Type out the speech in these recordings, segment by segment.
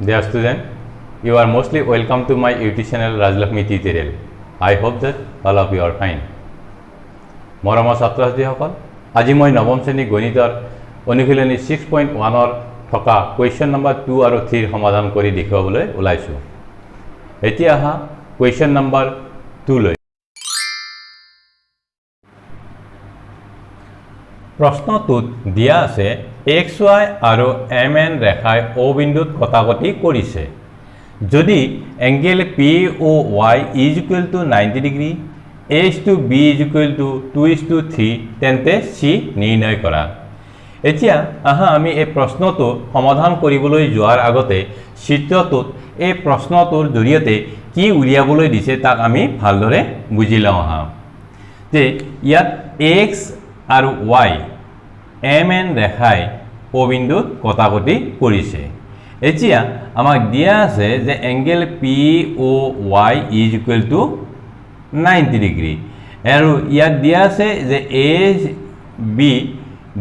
Dear student, you are mostly welcome to my YouTube channel Rajlakshmi Tutorial. I hope that all of you are fine. মৰমৰ ছাত্ৰ ছাত্ৰীসকল, আজি মই নৱম শ্ৰেণী গণিতৰ অনুশীলনী 6.1ৰ থকা কুৱেশ্যন নম্বৰ 2 আৰু 3ৰ সমাধান কৰি দেখুৱাবলৈ ওলাইছোঁ। এতিয়া আহা কুৱেশ্যন নম্বৰ 2লৈ। প্ৰশ্নটোত দিয়া আছে এক্স ৱাই আৰু এম এন ৰেখাই অ' বিন্দুত কটাকটি কৰিছে। যদি angle P O Y is equal to 90 degree, A is to B is equal to 2:3, তেন্তে চি নিৰ্ণয় কৰা। এতিয়া আহা আমি এই প্ৰশ্নটো সমাধান কৰিবলৈ যোৱাৰ আগতে চিত্ৰটোত এই প্ৰশ্নটোৰ জৰিয়তে কি উলিয়াবলৈ দিছে তাক আমি ভালদৰে বুজি লওঁ। আহা যে ইয়াত এক্স আৰু ৱাই এম এন ৰেখাই অ' বিন্দুত কটাকটি কৰিছে। এতিয়া আমাক দিয়া আছে যে angle P O Y is equal to 90 degree আৰু ইয়াত দিয়া আছে যে এ বি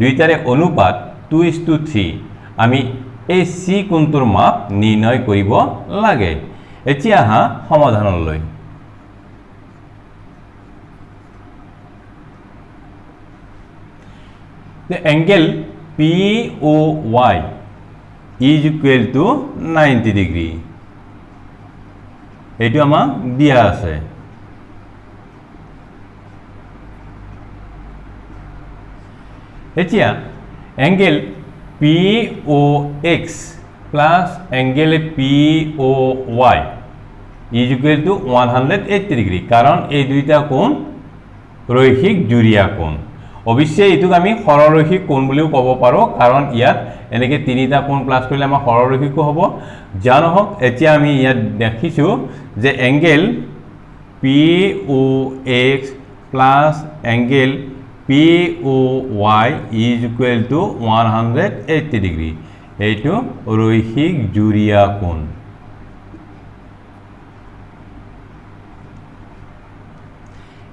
দুইটাৰে অনুপাত 2:3। আমি এই চি কোণটোৰ মাপ নিৰ্ণয় কৰিব লাগে। এতিয়া আহা সমাধানলৈ। The angle POY is equal to 90 degree. এইটো আমাক দিয়া আছে। এতিয়া angle POX plus angle POY is equal to 180 degree, কাৰণ এই দুইটা কোণ ৰৈখিক জুৰীয়া কোণ। অৱশ্যে এইটোক আমি সৰলৰৈখিক কোণ বুলিও ক'ব পাৰোঁ, কাৰণ ইয়াত এনেকৈ তিনিটা কোণ প্লাছ কৰিলে আমাৰ সৰলৰৈখিকো হ'ব। যা নহওক, এতিয়া আমি ইয়াত দেখিছোঁ যে angle P O X plus angle P O Y is equal to 180 degree. এইটো ৰৈখিক জুৰীয়া কোণ।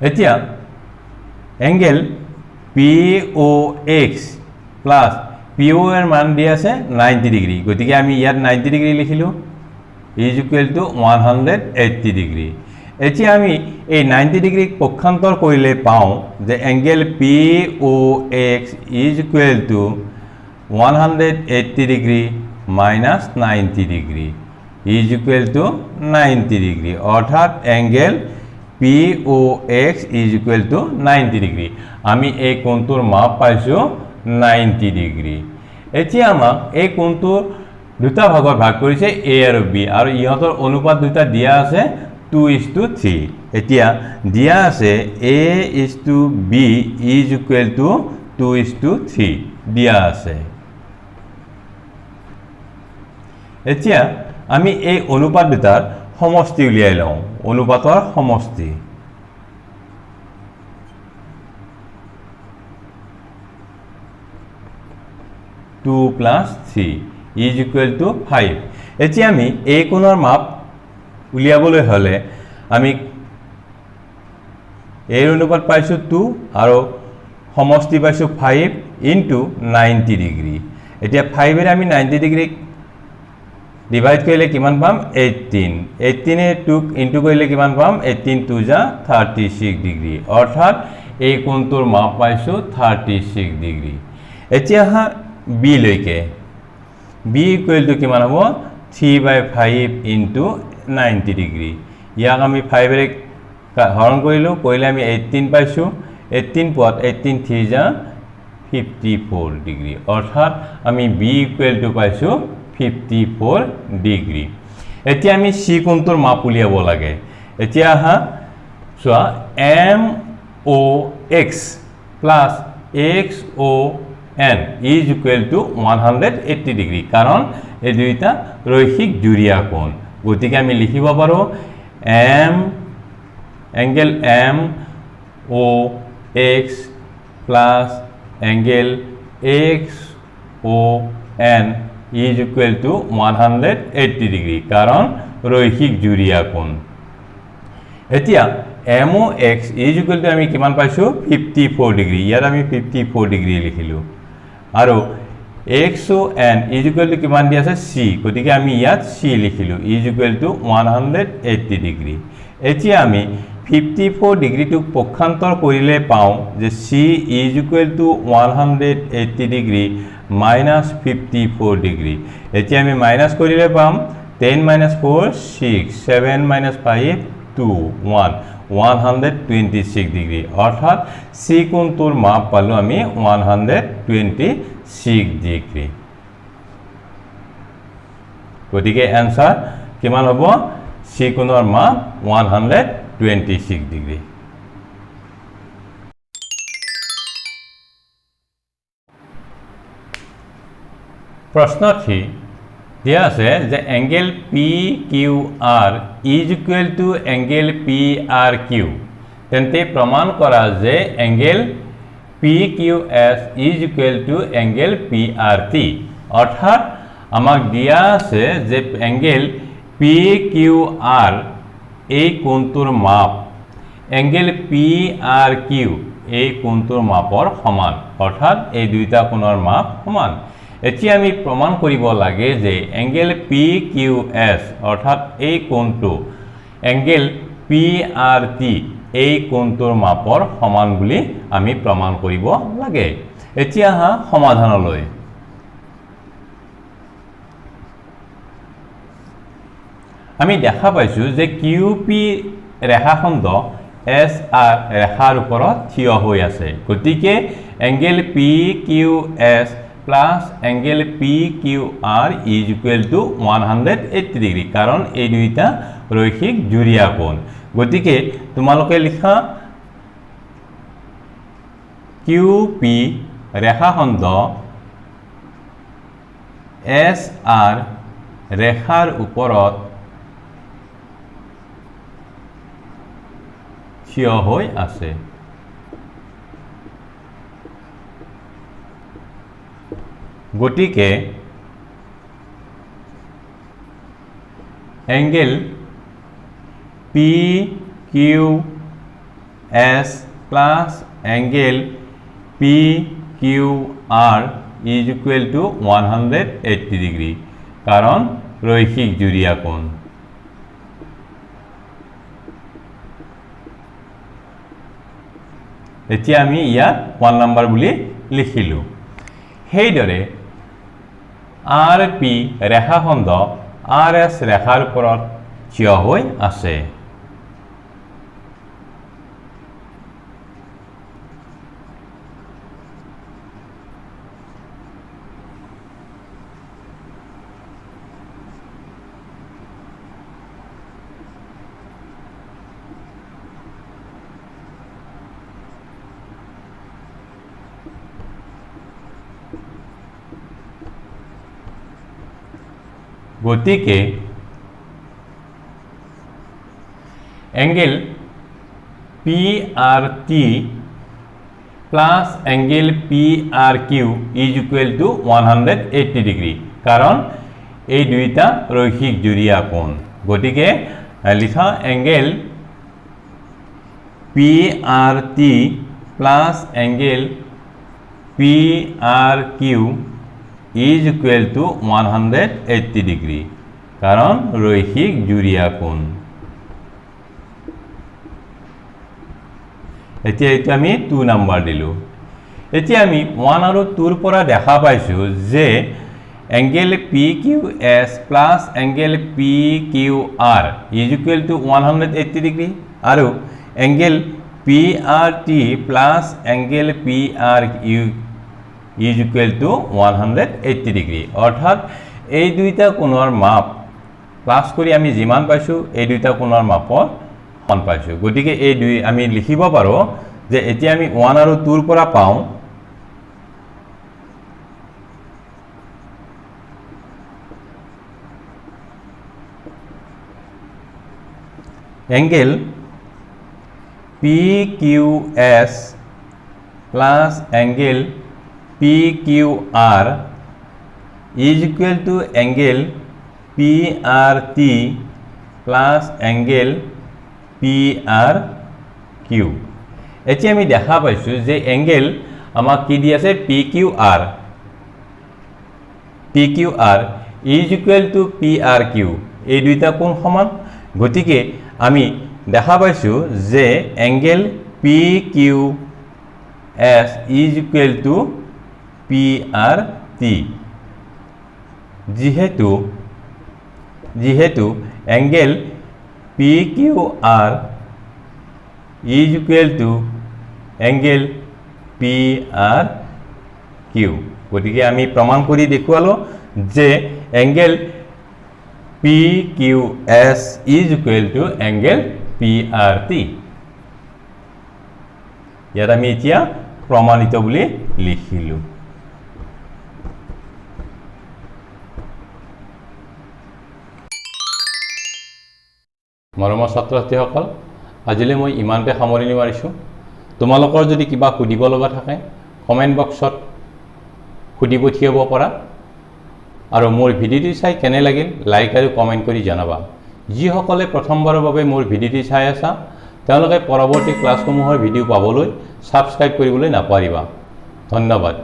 এতিয়া angle P O X plus P O এৰ মান দিয়া আছে 90 ডিগ্ৰী, গতিকে আমি ইয়াত 90 degree লিখিলোঁ, is equal to 180 degree. এতিয়া আমি এই 90 ডিগ্ৰীক পক্ষান্তৰ কৰিলে পাওঁ যে angle P O X is equal to 180 degree minus 90 degree is equal to 90 degree, অৰ্থাৎ angle P O X is equal to 90 degree. আমি এই কোণটোৰ মাপ পাইছোঁ 90 ডিগ্ৰী। এতিয়া আমাক এই কোণটোৰ দুটা ভাগত ভাগ কৰিছে, এ আৰু বি, আৰু ইহঁতৰ অনুপাত দুটা দিয়া আছে 2:3। এতিয়া দিয়া আছে A is to B is equal to 2:3 দিয়া আছে। এতিয়া আমি এই অনুপাত দুটাৰ সমষ্টি উলিয়াই লওঁ। অনুপাতৰ সমষ্টি 2 + 3 is equal to 5। এতিয়া আমি এই কোণৰ মাপ উলিয়াবলৈ হ'লে আমি এৰ অনুপাত পাইছোঁ 2 আৰু সমষ্টি পাইছোঁ 5 ইনটু 90 ডিগ্ৰী। এতিয়া 5-এৰে আমি 90 ডিগ্ৰীক ডিভাইড কৰিলে কিমান পাম? 18। 18-এ 2 ইনটু কৰিলে কিমান পাম? 18 2 যা 36 ডিগ্ৰী, অৰ্থাৎ এই কোণটোৰ মাপ পাইছোঁ 36 ডিগ্ৰী। এতিয়া আহা বিলৈকে। বি ইকুৱেল টু কিমান হ'ব? 3/5 ইনটু 90 ডিগ্ৰী। ইয়াক আমি 5-এৰে হৰণ কৰিলোঁ, কৰিলে আমি 18 পাইছোঁ। 18 পোৱাত 18 3 যা 54 ডিগ্ৰী, অৰ্থাৎ আমি বি ইকুৱেল টু পাইছোঁ 54 ডিগ্ৰী। এতিয়া আমি চি কোণটোৰ মাপ উলিয়াব লাগে। এতিয়া আহা চোৱা, M O X plus X O N is equal to 180 degree, কাৰণ এই দুইটা ৰৈখিক জুৰীয়া কোণ। গতিকে আমি লিখিব পাৰোঁ M angle M O X plus angle X O N is equal to 180 degree, কাৰণ ৰৈখিক জুৰীয়া কোণ। এতিয়া M O X is equal to আমি কিমান পাইছোঁ? 54 ডিগ্ৰী। ইয়াত আমি 54 ডিগ্ৰী লিখিলোঁ আৰু X O' N is equal to কিমান দি আছে চি, গতিকে আমি ইয়াত C লিখিলোঁ, is equal to 180 degree. এতিয়া আমি 54 ডিগ্ৰীটোক পক্ষান্তৰ কৰিলে পাওঁ যে C is equal to 180 degree minus 54 degree. এতিয়া আমি মাইনাছ কৰিলে পাম 10 minus 4 6, 7 minus 5 2 1, 126 degree. অৰ্থাৎ চি কোণটোৰ মাপ পালোঁ আমি 126 ডিগ্ৰী। গতিকে এনচাৰ কিমান হ'ব? চি কোণৰ মাপ 126 ডিগ্ৰী। প্ৰশ্ন 3 দিয়া আছে যে angle P Q R is equal to angle P R Q, তেন্তে প্ৰমাণ কৰা যে angle P Q S is equal to angle P R T. অৰ্থাৎ আমাক দিয়া আছে যে এংগেল পি কিউ আৰ এই কোণটোৰ মাপ এংগেল পি আৰ কিউ এই কোণটোৰ মাপৰ সমান, অৰ্থাৎ এই দুইটা কোণৰ মাপ সমান। এতিয়া আমি প্ৰমাণ কৰিব লাগে যে এংগেল পি কিউ এছ অৰ্থাৎ এই কোণটো এংগেল পি আৰ টি এই কোণটোৰ মাপৰ সমান বুলি আমি প্ৰমাণ কৰিব লাগে। এতিয়া আহা সমাধানলৈ। আমি দেখা পাইছোঁ যে কিউ পি ৰেখাখণ্ড এছ আৰ ৰেখাৰ ওপৰত থিয় হৈ আছে, গতিকে angle P Q S plus angle P Q R is equal to 180 degree, কাৰণ এই দুইটা ৰৈখিক যুৰীয়া কোণ। গতিকে তোমালোকে লিখা কিউ পি ৰেখাখণ্ড এছ আৰ ৰেখাৰ ওপৰত থিয় হৈ আছে। গতিকে angle P Q S plus angle P Q R is equal to 180 degree, কাৰণ ৰৈখিক যুৰীয়া কোণ। এতিয়া আমি ইয়াত 1 নম্বৰ বুলি লিখিলোঁ। সেইদৰে আৰ পি ৰেখাখণ্ড আৰ এছ ৰেখাৰ ওপৰত থিয় হৈ আছে। গতিকে angle P R T plus angle P R Q is equal to 180 degree, কাৰণ এই দুইটা ৰৈখিক যুৰীয়া কোণ। গতিকে লিখা angle P R T plus angle P R Q is equal to 180 degree, কাৰণ ৰৈখিক যুৰীয়া কোণ। এতিয়া এইটো আমি 2 নম্বৰ দিলোঁ। এতিয়া আমি 1 আৰু 2ৰ পৰা দেখা পাইছোঁ যে angle P Q S plus angle P Q R is equal to 180 degree আৰু angle P R T plus angle P R U is equal to 180 degree. অৰ্থাৎ এই দুইটা কোণৰ মাপ প্লাছ কৰি আমি যিমান পাইছোঁ এই দুইটা কোণৰ মাপৰ সমান পাইছোঁ। গতিকে এই দুই আমি লিখিব পাৰোঁ যে এতিয়া আমি 1 আৰু 2ৰ পৰা পাওঁ angle P Q S plus angle P Q R is equal to angle P R T plus angle P R Q. এতিয়া আমি দেখা পাইছোঁ যে এংগেল আমাক কি দি আছে, P Q R. PQR is equal to PRQ, এই দুইটা কোণ সমান। গতিকে আমি দেখা পাইছোঁ যে angle PQS is equal to PRT। যিহেতু angle PQR is equal to angle PRQ, গতিকে আমি প্ৰমাণ কৰি দেখুৱালোঁ যে angle PQS is equal to angle PRT। ইয়াত আমি এতিয়া প্ৰমাণিত বুলি লিখিলোঁ। মৰমৰ ছাত্ৰ ছাত্ৰীসকল, আজিলৈ মই ইমানতে সামৰণি মাৰিছোঁ। তোমালোকৰ যদি কিবা সুধিব লগা থাকে কমেণ্ট বক্সত সুধি পঠিয়াব পাৰা। আৰু মোৰ ভিডিঅ'টি চাই কেনে লাগিল লাইক আৰু কমেণ্ট কৰি জনাবা। যিসকলে প্ৰথমবাৰৰ বাবে মোৰ ভিডিঅ'টি চাই আছা তেওঁলোকে পৰৱৰ্তী ক্লাছসমূহৰ ভিডিঅ' পাবলৈ ছাবস্ক্ৰাইব কৰিবলৈ নাপাহৰিবা। ধন্যবাদ।